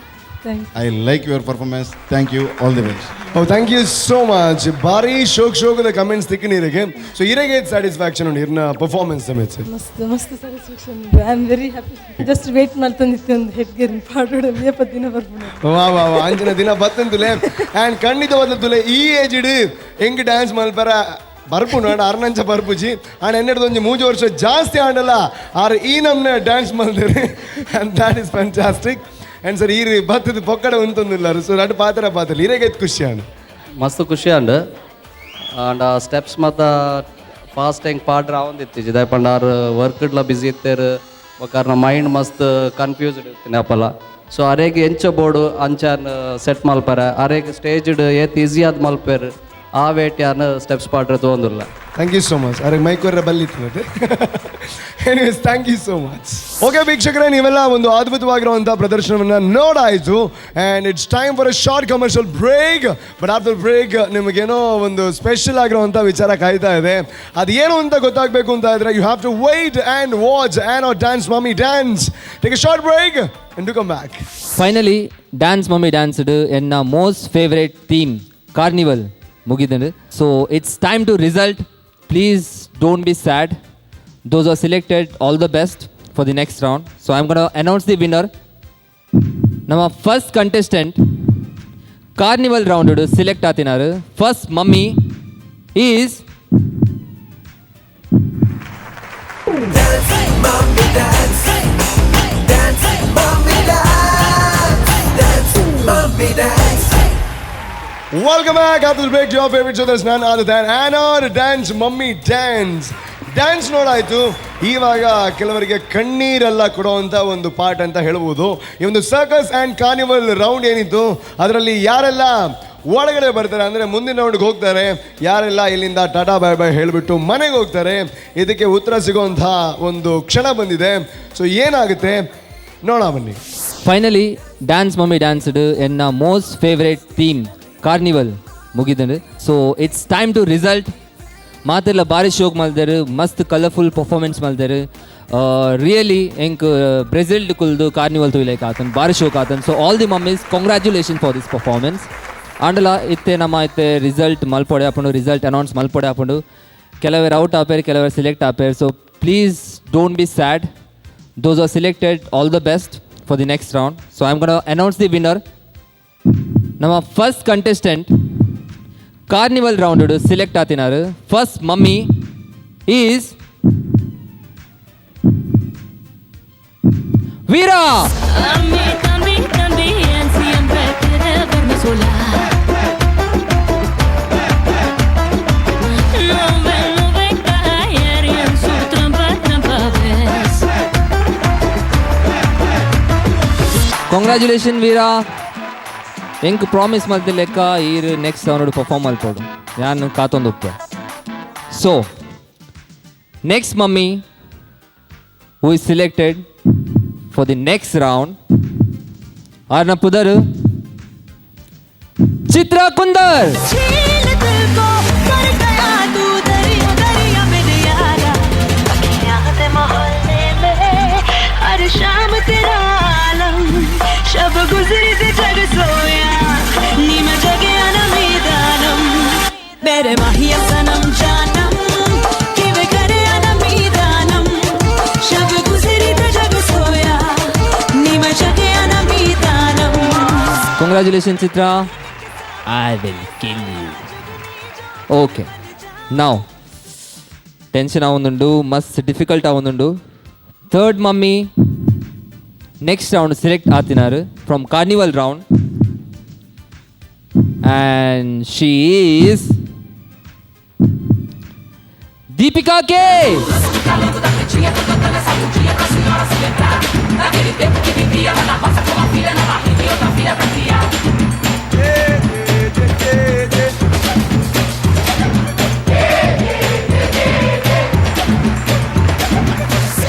Thank I like your performance. Thank you, all the best. Oh, thank you so much. ಭಾರಿ ಶೋಕ್ ಶೋಕದ ಕಮೆಂಟ್ಸ್ ತಿಕ್ಕನೀರಿಗೆ. ಸೊ ಇರೆಗೆ ಸ್ಯಾಟಿಸ್ಫ್ಯಾಕ್ಷನ್ ಉಂಡು ಇರ್ನ ಪರ್ಫಾರ್ಮೆನ್ಸ್ ಮೆಚ್ಚ? ಮಸ್ತ್ ಮಸ್ತ್ satisfaction. I am very happy. Just wait ಮಾಡ್ತಂದಿತ್ತು ಒಂದು ಹೆಡ್ಗೇರ್ ಪಾಡೋಡ ಏಪ ದಿನ ಬರ್ಪುಂಡು. ವಾ ವಾ ವಾ, ಅಂಚಿನ ದಿನ ಬತ್ತಂತುಲೆ ಆ್ಯಂಡ್ ಖಂಡಿತವಾದ ತುಲೆ ಈ ಏಜ್ ಇಡ್ ಹೆಂಗ್ ಡ್ಯಾನ್ಸ್ ಮಲ್ಪರ ಬರ್ಪುಂಡು. ಆಂಡ ಅರ್ನಂಚ ಬರ್ಪುಜಿ ಆಂಡ ಎನ್ನೆಡ್ದು ಒಂಜಿ ಮೂಜಿ ವರ್ಷ ಜಾಸ್ತಿ ಆಂಡಲ್ಲ ಆರ್ ಈ ನಮ್ನೆ dance ಮಲ್ದೇರಿ, and that is fantastic. And sir, ಈ ಬತ್ತದ ಪೊಕ್ಕಡೆ ಉಂತೊಂದಿಲ್ಲಾರು. ಸೊ ನಡು ಪಾತ್ರ ಪಾತ್ರ ಇರೆಗೆ ಖುಷಿ ಆಂಡ್? ಮಸ್ತ್ ಖುಷಿ ಆಂಡ್. ಆಂಡ ಸ್ಟೆಪ್ಸ್ ಮತ್ತ ಫಾಸ್ಟ್ ಹೆಂಗೆ ಪಾಡ್ರ ಆವೊಂದಿತ್ತು ದಾಯೆ ಪಂಡ ಆರ್ ವರ್ಕ್ಡ್ಲ ಬಿಸಿ ಇತ್ತೇರು, ಬೊಕ್ಕ ಆರ್ನ ಮೈಂಡ್ ಮಸ್ತ್ ಕನ್ಫ್ಯೂಸ್ಡ್ ಇರ್ತೀನಿ ಅಪ್ಪಲ. ಸೊ ಅರೆಗ್ ಎಂಚ ಬೋಡು ಅಂಚಾನ್ ಸೆಟ್ ಮಲ್ಪರ, ಅರೆಗ್ ಸ್ಟೇಜ್ಡ್ ಏತ್ ಈಸಿ ಆದ್ ಮಲ್ಪೇರು, ಆ ವೇಟ್ ಯಾನ್ ಸ್ಟೆಪ್ಸ್ ಪಾಡ್ರೆ ತೋಂದುಲ್ಲ. Thank you so much. ಅರೆ ಮೈಕ್ ಬಲ್ಲಿತ್ತು. Anyways, thank you so much. Okay ವೀಕ್ಷಕರೇ, ನೀವೆಲ್ಲ ಒಂದು ಅದ್ಭುತವಾಗಿರುವಂಥ ಪ್ರದರ್ಶನವನ್ನು ನೋಡಾಯಿತು, and it's time for a short commercial break. But after break ನಿಮಗೇನೋ ಒಂದು ಸ್ಪೆಷಲ್ ಆಗಿರುವಂಥ ವಿಚಾರ ಕಾಯ್ತಾ ಇದೆ. ಅದೇನು ಅಂತ ಗೊತ್ತಾಗಬೇಕು ಅಂತ ಇದ್ರೆ you have to wait and watch and Dance Mummy Dance. Take a short break and do come back. Finally dance mummy danced ಎನ್ನ most favourite theme carnival ಮುಗಿದಂಡು. So it's time to result. Please don't be sad. Those are selected, all the best for the next round. So I am gonna announce the winner. ನಮ್ಮ first contestant carnival round select ಆತಿನಾರು first mummy is Dance, mommy, dance. Dance, mommy, dance. Dance, mommy, dance. Welcome back after the break to your favorite show. That's none other than Anna Dance Mummy Dance. Dance ನೋಡಾಯ್ತು. ಇವಾಗ ಕೆಲವರಿಗೆ ಕಣ್ಣೀರೆಲ್ಲ ಕೊಡುವಂಥ ಒಂದು part ಅಂತ ಹೇಳ್ಬೋದು. ಈ ಒಂದು circus and carnival round ಏನಿತ್ತು, ಅದರಲ್ಲಿ ಯಾರೆಲ್ಲ ಒಳಗಡೆ ಬರ್ತಾರೆ, ಅಂದರೆ ಮುಂದಿನ ರೌಂಡ್ಗೆ ಹೋಗ್ತಾರೆ, ಯಾರೆಲ್ಲ ಇಲ್ಲಿಂದ ಟಾಟಾ ಬಾಯ್ ಬಾಯ್ ಹೇಳಿಬಿಟ್ಟು ಮನೆಗೆ ಹೋಗ್ತಾರೆ, ಇದಕ್ಕೆ ಉತ್ತರ ಸಿಗುವಂಥ ಒಂದು ಕ್ಷಣ ಬಂದಿದೆ. ಸೊ ಏನಾಗುತ್ತೆ ನೋಡೋಣ ಬನ್ನಿ. Finally dance mummy danced ಎನ್ನ most favourite theme carnival ಮುಗಿದಂಡು. So it's time to result. ಮಾತೆಲ್ಲ ಬಾರಿ ಶೋಕ್ ಮಲ್ದೇರು, ಮಸ್ತ್ ಕಲರ್ಫುಲ್ ಪರ್ಫಾರ್ಮೆನ್ಸ್ ಮಲ್ದೇರು. ರಿಯಲಿ ಎಂಕ್ ಬ್ರೆಜಿಲ್ಡ್ ಕುಲ್ದು ಕಾರ್ನಿವಲ್ ತೂಯ್ಲೈಕ್ ಆತನ್, ಬಾರಿ ಶೋಕ್ ಆತನ್. So all the mummies, congratulation for this performance. ಆಂಡಲ ಇತ್ತೆ ನಮ್ಮ ಇತ್ತೆ ರಿಸಲ್ಟ್ ಮಲ್ಪೊಡೆ ಆಪುಂಡು, ರಿಸಲ್ಟ್ ಅನೌನ್ಸ್ ಮಲ್ಪೊಡೆ ಆಪುಂಡು. ಕೆಲವರು ಔಟ್ ಆಪೇರು, ಕೆಲವರು select ಆಪೇರು. So please don't be sad. Those are selected, all the best for the next round. So I am gonna announce the winner. ನಮ್ಮ first contestant carnival round select ಆತಿನಾರು first mummy is Veera. Tambi, tambi, tambi, en siempre quiere verme sola. No ve, no ve caer y en su trampa, trampa ves. Congratulation Veera. ಎಂಕ್ promise ಮಲ್ತಿ ಲೆಕ್ಕ ಈರ್ next round perform ಮಲ್ಪೊಡು, ಯಾನ್ ಕಾತೊಂದು Uppe. So next mummy who is selected for the next round ಆರ್ನ ಪುದರು ಚಿತ್ರಾ ಕುಂದರ್. शाम तेरा आलम शब गुजरी ते जग सोया नी मैं जगया ना मीदानम मेरे माहिया सनम जानम किवे करया ना मीदानम शब गुजरी ते जग सोया नी मैं जगया ना मीदानम. Congratulations Chitra, I will kill you. Okay, now tension ಆವೊಂದುಂಡು, ಮಸ್ತ್ ಡಿಫಿಕಲ್ಟ್ ಆವೊಂದುಂಡು. Third mummy next round select ಆತಿನಾರು from carnival round and she is Deepika K.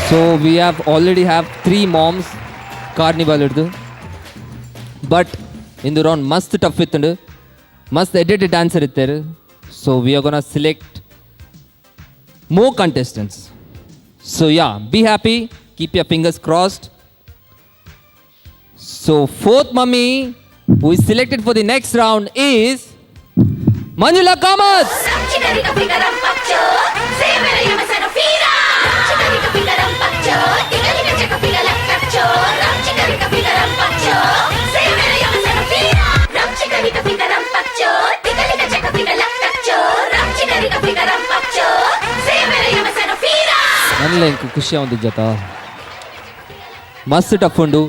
So we have already have 3 moms carnival iddu, but in the round must tough ittundu, must edited dancer itteru. So we are gonna select more contestants. So yeah, be happy, keep your fingers crossed. So fourth mummy who is selected for the next round is Manjula Kamath. ನನ್ಲೆ ಇಂಕು ಖುಷಿ ಆವಂದು ಜತ ಮಸ್ತ್ tough ಉಂಡು,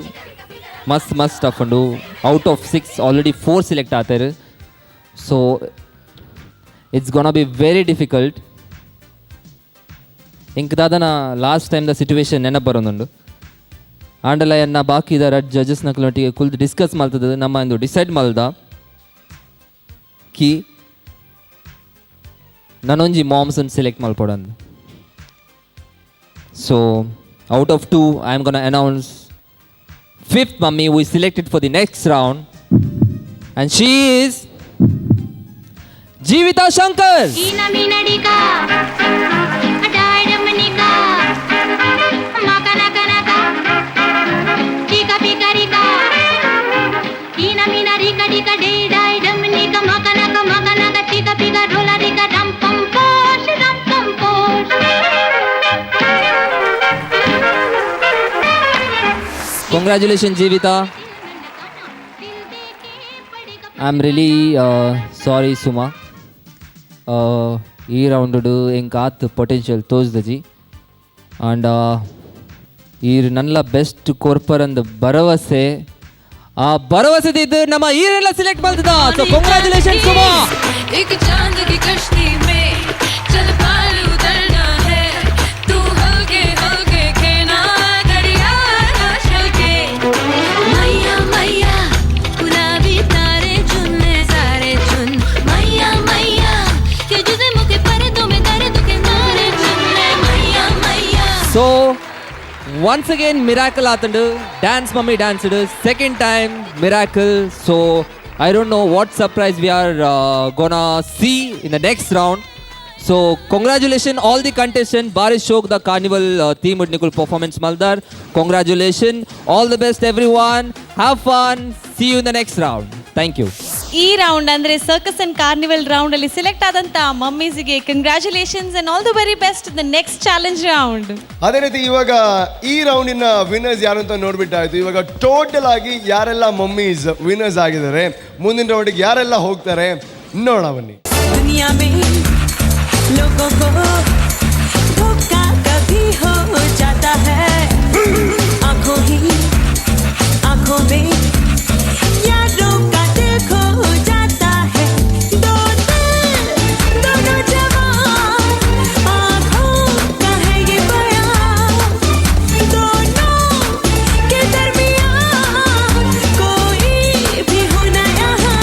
ಮಸ್ತ್ ಮಸ್ತ್ tough ಉಂಡು. Out of 6 already 4 select ಆತಾರೆ. So it's gonna be very difficult. ಇಂಕ್ ದಾದನ last time the situation ನೆನಪು ಬರೋದುಂಡು. ಆಂಡಲ ಎನ್ನ ಬಾಕಿ ಇದಾರ ಜಡ್ಜಸ್ ನಕಲೊಟ್ಟಿಗೆ ಕುಲ್ದು ಡಿಸ್ಕಸ್ ಮಾಡ್ತದೆ, ನಮ್ಮ ಒಂದು ಡಿಸೈಡ್ ಮಲ್ದ ಕಿ ನಾನೊಂಜಿ ಮಾಮ್ಸನ್ select ಮಲ್ಪೊಡಂದು. So out of 2 I am gonna announce 5th mummy who is selected for the next round and she is Jeevitha Shankar. Congratulations, Jeevitha. I'm really sorry, Suma. ಈ round ಎಂಕ್ ಆತ್ potential ತೋಜ್ದಜಿ and ಈ ನನ್ನ best ಕೊರ್ಪರಂದ ಭರವಸೆ, ಆ ಭರವಸೆ ಇದ್ದು ನಮ್ಮ ಈರೆಲ್ಲ ಸೆಲೆಕ್ಟ್ ಮಾಡ್ತದ. So congratulations Suma. एक चांद की कश्ती में चल पार उतरना है, तू हल्के हल्के खेना दरिया के. मैया मैया गुलाबी तारे चुन ले सारे चुन, मैया मैया के जुदे मुके पर्दों में दर्द के मारे चुन ले, मैया मैया. So once again miracle ಆತಂಡು, dance mummy dance second time miracle. So I don't know what surprise we are gonna see in the next round. So congratulations all the contestants. Bari Shok the carnival theme with Nicole performance Maldar. Congratulations, all the best everyone. Have fun. See you in the next round. Thank you. ಈ round ಅಂದ್ರೆ circus and carnival round ಅಲ್ಲಿ select ಆದಂತ ಮಮ್ಮೀಸ್ಗೆ congratulations and all the very best the next challenge round. ಅದೇ ರೀತಿ ಇವಾಗ ಈ ರೌಂಡಿನ winners ಯಾರು ಅಂತ ನೋಡ್ಬಿಟ್ಟಾಯ್ತು. ಇವಾಗ ಟೋಟಲ್ ಆಗಿ ಯಾರೆಲ್ಲ ಮಮ್ಮೀಸ್ ವಿನ್ನರ್ಸ್ ಆಗಿದ್ದಾರೆ, ಮುಂದಿನ ರೌಂಡಿಗೆ ಯಾರೆಲ್ಲ ಹೋಗ್ತಾರೆ ನೋಡೋಣ ಬನ್ನಿ. दुनिया में लोगों को धोखा कभी हो जाता है, आंखों ही आंखों में यारों का दिल खो जाता है. दो दिल दोनों जवान, आंखों का है ये बयान, दोनों के दरमियान कोई भी हो ना यहाँ.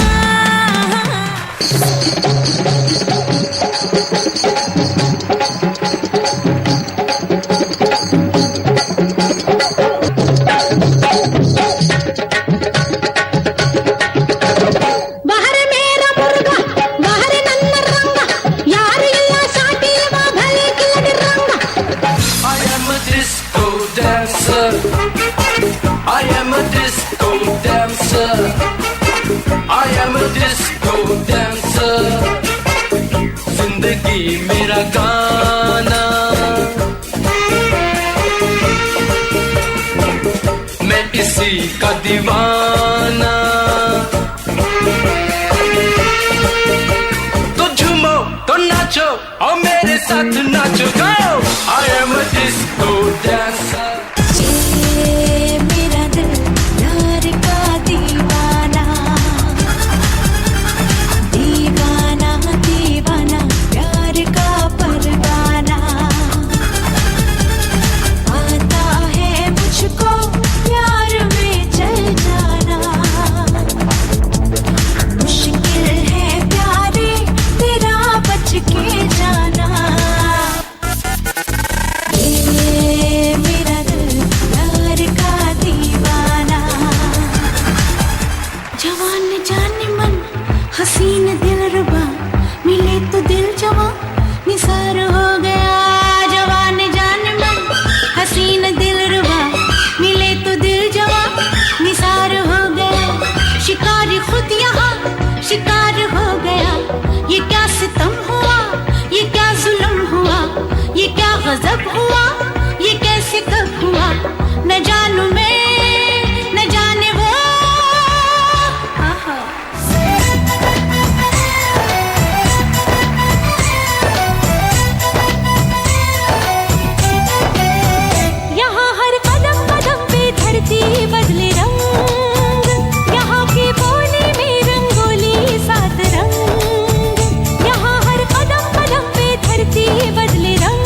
Dancer. I am a disco dancer. जिंदगी मेरा गाना, मैं इसी का दीवाना। तो झूमो तो नाचो और मेरे साथ नाचो, go! I am a disco dancer. ये मेरा दिल प्यार का दीवाना, दीवाना दीवाना प्यार का परवाना। आता है मुझको प्यार में चल जाना, मुश्किल है प्यारे तेरा बच के जाना। ये मेरा दिल प्यार का दीवाना। जवान जाने मन हसीन दिल रुबा, मिले तो दिल जवा निसार हो गया। जवान जाने मन हसीन दिल रुबा, मिले तो दिल जवा निसार हो गया। शिकारी खुद यहाँ शिकार हो गया, ये क्या सितम हुआ, ये क्या जुल्म हुआ, ये क्या गजब हुआ, ये कैसे कब हुआ, न जानू मैं न जाने वो। आहा। यहाँ हर कदम कदम पे धरती बदले रंग, यहाँ की बोली में रंगोली सात रंग। यहाँ हर कदम कदम पे धरती बदले रंग,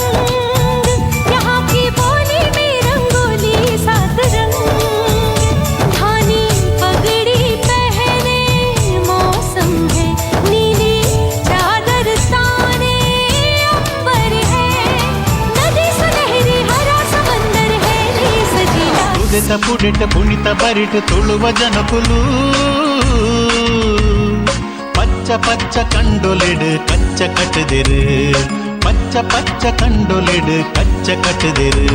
यहाँ की बोली में रंगोली सात रंग। धानी पगड़ी पहने मौसम है, नीली चादर ताने अंबर है। नदी सुनहरी हरा समंदर है रे सजीला। ತುದೆತ ಪುಡೆಟ ಪುಣಿತ ಬರಿಟ್ ತುಳುವ ಜನಕುಲು, ಪಚ್ಚ ಪಚ್ಚ ಕಂಡೊಲೆಡು ಕಚ್ಚ ಕಟ್ಟದಿರು, ಪಚ್ಚ ಪಚ್ಚ ಕಂಡೊಲೆಡು ಕಚ್ಚ ಕಟ್ಟದಿರು.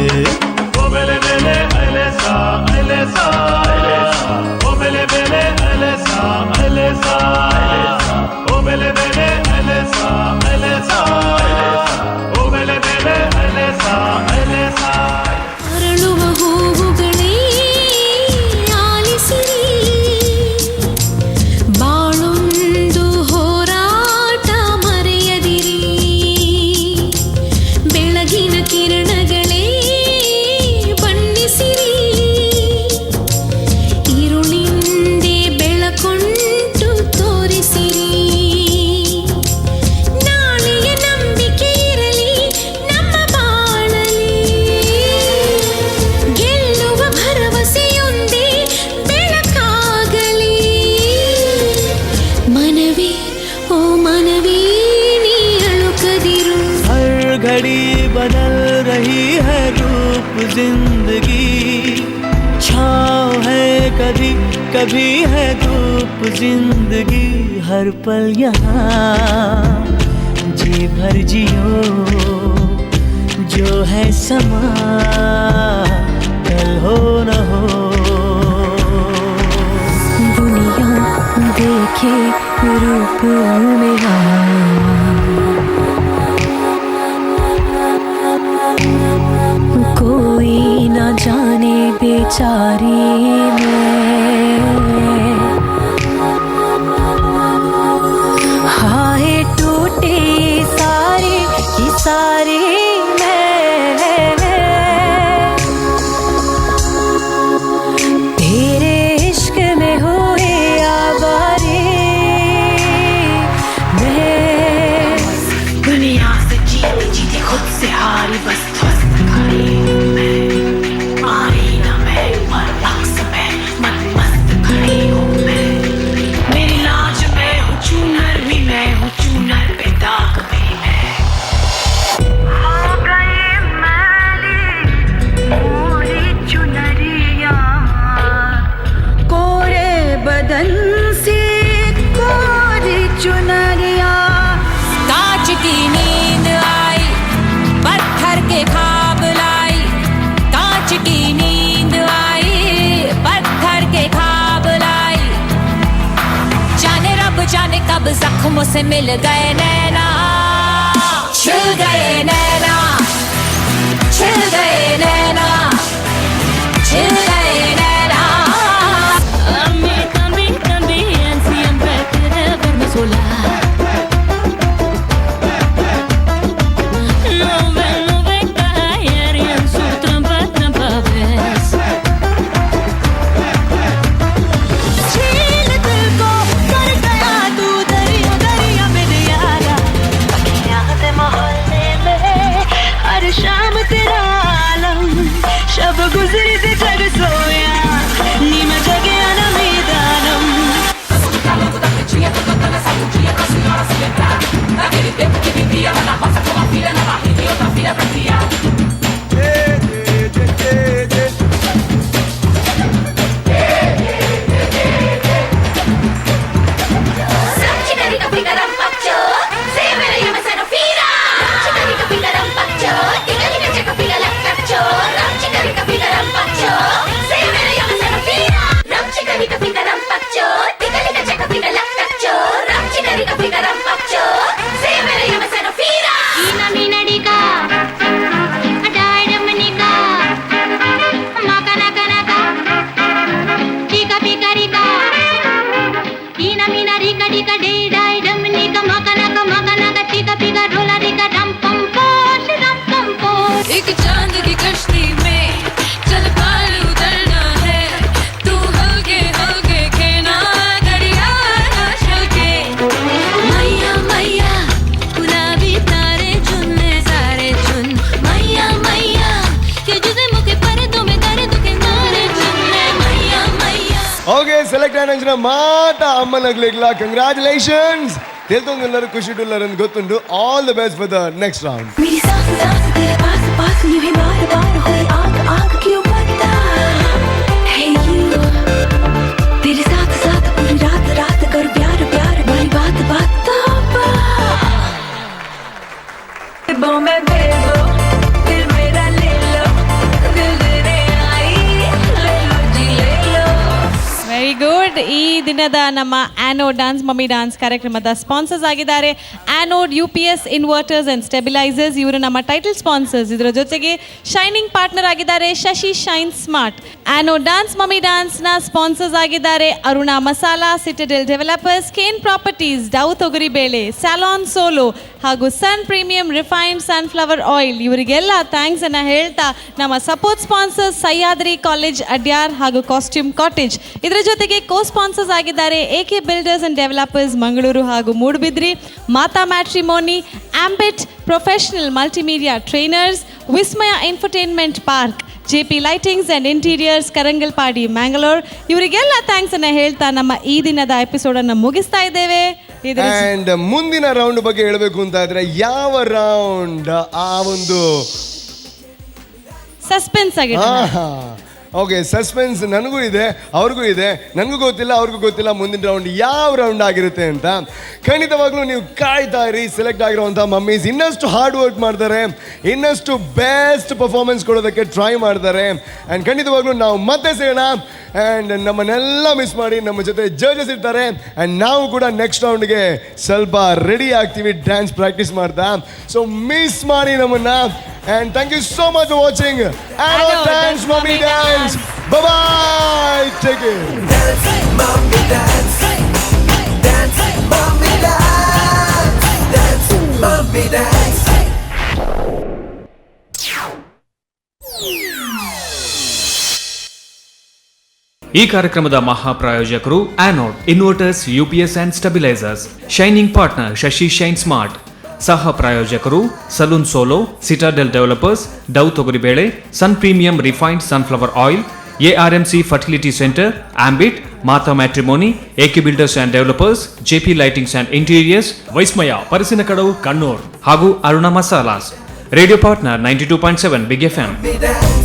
ಓ ಬೆಲೆ ಬೆಲೆ ಅಲೆಸಾ ಅಲೆಸಾ, ಓ ಬೆಲೆ ಬೆಲೆ ಅಲೆಸಾ ಅಲೆಸಾ, ಓ ಬೆಲೆ ಬೆಲೆ ಅಲೆಸಾ ಅಲೆಸಾ, ಓ ಬೆಲೆ ಬೆಲೆ ಅಲೆಸಾ ಅಲೆಸಾ. ಅರಳುವ ಹೂವುಗಳೇ ಆಲಿಸಿರಿ, ಬಾಳೊಂದು ಹೋರಾಟ ಮರೆಯದಿರಿ. ಬೆಳಗಿನ ಕಿರಣಗಳೇ ಬಣ್ಣಿಸಿರಿ, ಇರುಳಿಂದೆ ಬೆಳಕೊಂಟು ತೋರಿಸಿರಿ. ನಾಳೆಯ ನಂಬಿಕೆ ಇರಲಿ ನಮ್ಮ ಬಾಳಲಿ, ಗೆಲ್ಲುವ ಭರವಸೆಯೊಂದೇ ಬೆಳಕಾಗಲಿ. ಮನವೇ ಓ ಮನವೇ ನೀ ಅಳುಕದಿರು. हर घड़ी बदल रही है रूप जिंदगी, छाँव है कभी कभी है धूप जिंदगी। हर पल यहाँ जी भर जियो, जो है समा कल हो न हो। दुनिया देखे रूप मेरा, कोई न जाने बेचारी मैं। हाय टूटे सारे की सारे मैं, तेरे इश्क में हुए आवारे मैं। दुनिया से जीती जीती खुद से हारी, बस ध्वस्त खाई मैं, आई ना मैं पर अक्स मैं। जख्मों से मिल गए नैना, छिल गए नैना, छिल गए नैना, छिल गए नैना. छील दिल को कर गया तू दरिया दरिया मेरे यारा, अखियां दे मोहल्ले में हर शाम तेरा आलम, शब गुजरी ते जग सोया नी मैं जगया ना मैदानम. एक चांद की कश्ती में चल पार उतरना है, तू हल्के हल्के खेना दरिया ना छलके. मैया मैया गुलाबी तारे चुन ले सारे चुन, मैया मैया के जुदे मुके पर्दों में दर्द के नारे चुन ले, मैया मैया. ಓಕೆ, ಸೆಲೆಕ್ಟ್ ಆಯ್ನ ಮಾತಾ ಅಮ್ಮನಗ್ಲಿಗ್ಲ ಕಂಗ್ರಾಚುಲೇಷನ್ಸ್. ತೆಲ್ತೊಂದುಲ್ಲರು ಖುಷಿ ಟುಲ್ಲರ್ ಅಂತ ಗೊತ್ತುಂಟು. All the best for the next round. मेरी सांस सांस तेरे पास पास यूं ही बार बार हुई आग आग क्यों बता. Hey you, तेरे साथ साथ पूरी रात रात कर प्यार प्यार वाली बात बात तो मैं बेबो दिल मेरा ले लो, दिल देने आई ले लो जी ले लो. Very good. ಈ ದಿನದ ನಮ್ಮ anode dance mummy dance ಕಾರ್ಯಕ್ರಮದ ಸ್ಪಾನ್ಸರ್ಸ್ ಆಗಿದ್ದಾರೆ Anode U P S inverters and stabilisers. ಇವರು ನಮ್ಮ ಟೈಟಲ್ ಸ್ಪಾನ್ಸರ್ಸ್. ಇದರ ಜೊತೆಗೆ ಶೈನಿಂಗ್ ಪಾರ್ಟ್ನರ್ ಆಗಿದ್ದಾರೆ Shashi shine smart. Anode dance mummy ಡಾನ್ಸ್ನ sponsors ಆಗಿದ್ದಾರೆ Aruna masala, Citadel developers, Kane properties, Dove ತೊಗರಿಬೇಳೆ, salon solo ಹಾಗೂ Sun premium refined sunflower oil. ಇವರಿಗೆಲ್ಲ thanks ಅನ್ನು ಹೇಳ್ತಾ ನಮ್ಮ support sponsors Sahyadri college Adyar ಹಾಗೂ ಕಾಸ್ಟ್ಯೂಮ್ ಕಾಟೇಜ್. ಇದರ ಜೊತೆಗೆ ಕೋ ಸ್ಪಾನ್ಸರ್ಸ್ ಆಗಿದ್ದಾರೆ A K builders and developers Mangaluru ಹಾಗೂ Moodbidri, Mata matrimony, Ambit professional multimedia trainers, Vismaya infotainment park, J P lightings and interiors Karangalpady Mangalore. ಇವರಿಗೆಲ್ಲ thanks ಅನ್ನು ಹೇಳ್ತಾ ನಮ್ಮ ಈ ದಿನದ ಎಪಿಸೋಡನ್ನು ಮುಗಿಸ್ತಾ ಇದ್ದೇವೆ. ಅಂಡ್ ಮುಂದಿನ ರೌಂಡ್ ಬಗ್ಗೆ ಹೇಳಬೇಕು ಅಂತ ಆದ್ರೆ ಯಾವ ರೌಂಡ್ ಆ ಒಂದು ಸಸ್ಪೆನ್ಸ್ ಆಗಿದೆ. ಓಕೆ, ಸಸ್ಪೆನ್ಸ್ ನನಗೂ ಇದೆ, ಅವ್ರಿಗೂ ಇದೆ, ನನಗೂ ಗೊತ್ತಿಲ್ಲ, ಅವ್ರಿಗೂ ಗೊತ್ತಿಲ್ಲ ಮುಂದಿನ ರೌಂಡ್ ಯಾವ ರೌಂಡ್ ಆಗಿರುತ್ತೆ ಅಂತ. ಖಂಡಿತವಾಗ್ಲೂ ನೀವು ಕಾಯ್ತಾ ಇರಿ. ಸೆಲೆಕ್ಟ್ ಆಗಿರುವಂಥ ಮಮ್ಮೀಸ್ ಇನ್ನಷ್ಟು ಹಾರ್ಡ್ ವರ್ಕ್ ಮಾಡ್ತಾರೆ, ಇನ್ನಷ್ಟು ಬೆಸ್ಟ್ ಪರ್ಫಾರ್ಮೆನ್ಸ್ ಕೊಡೋದಕ್ಕೆ ಟ್ರೈ ಮಾಡ್ತಾರೆ. ಆ್ಯಂಡ್ ಖಂಡಿತವಾಗ್ಲೂ ನಾವು ಮತ್ತೆ ಸಿಗೋಣ. ಆ್ಯಂಡ್ ನಮ್ಮನ್ನೆಲ್ಲ ಮಿಸ್ ಮಾಡಿ ನಮ್ಮ ಜೊತೆ ಜಡ್ಜಸ್ ಇರ್ತಾರೆ. ಆ್ಯಂಡ್ ನಾವು ಕೂಡ ನೆಕ್ಸ್ಟ್ ರೌಂಡ್ಗೆ ಸ್ವಲ್ಪ ರೆಡಿ ಆಗ್ತೀವಿ ಡ್ಯಾನ್ಸ್ ಪ್ರಾಕ್ಟೀಸ್ ಮಾಡ್ತಾ. ಸೊ ಮಿಸ್ ಮಾಡಿ ನಮ್ಮನ್ನು. And thank you so much for watching Anode Dance Mummy Dance. Bye bye. Take care. Dance, mommy, dance. Dance, mommy, dance. Dance, mommy, dance. ಈ ಕಾರ್ಯಕ್ರಮದ ಮಹಾಪ್ರಾಯೋಜಕರು Anode inverters, UPS and stabilisers, shining partner Shashi shine smart, ಸಹ ಪ್ರಾಯೋಜಕರು salon solo, Citadel developers, Dove ತೊಗರಿಬೇಳೆ, Sun premium refined sunflower oil, ARMC fertility centre, Ambit, Mata matrimony, AK builders and developers, JP lightings and interiors, Vismaya Parassinikkadavu Kannur ಹಾಗೂ Aruna masalas. Radio partner 92.7 big FM. Dance.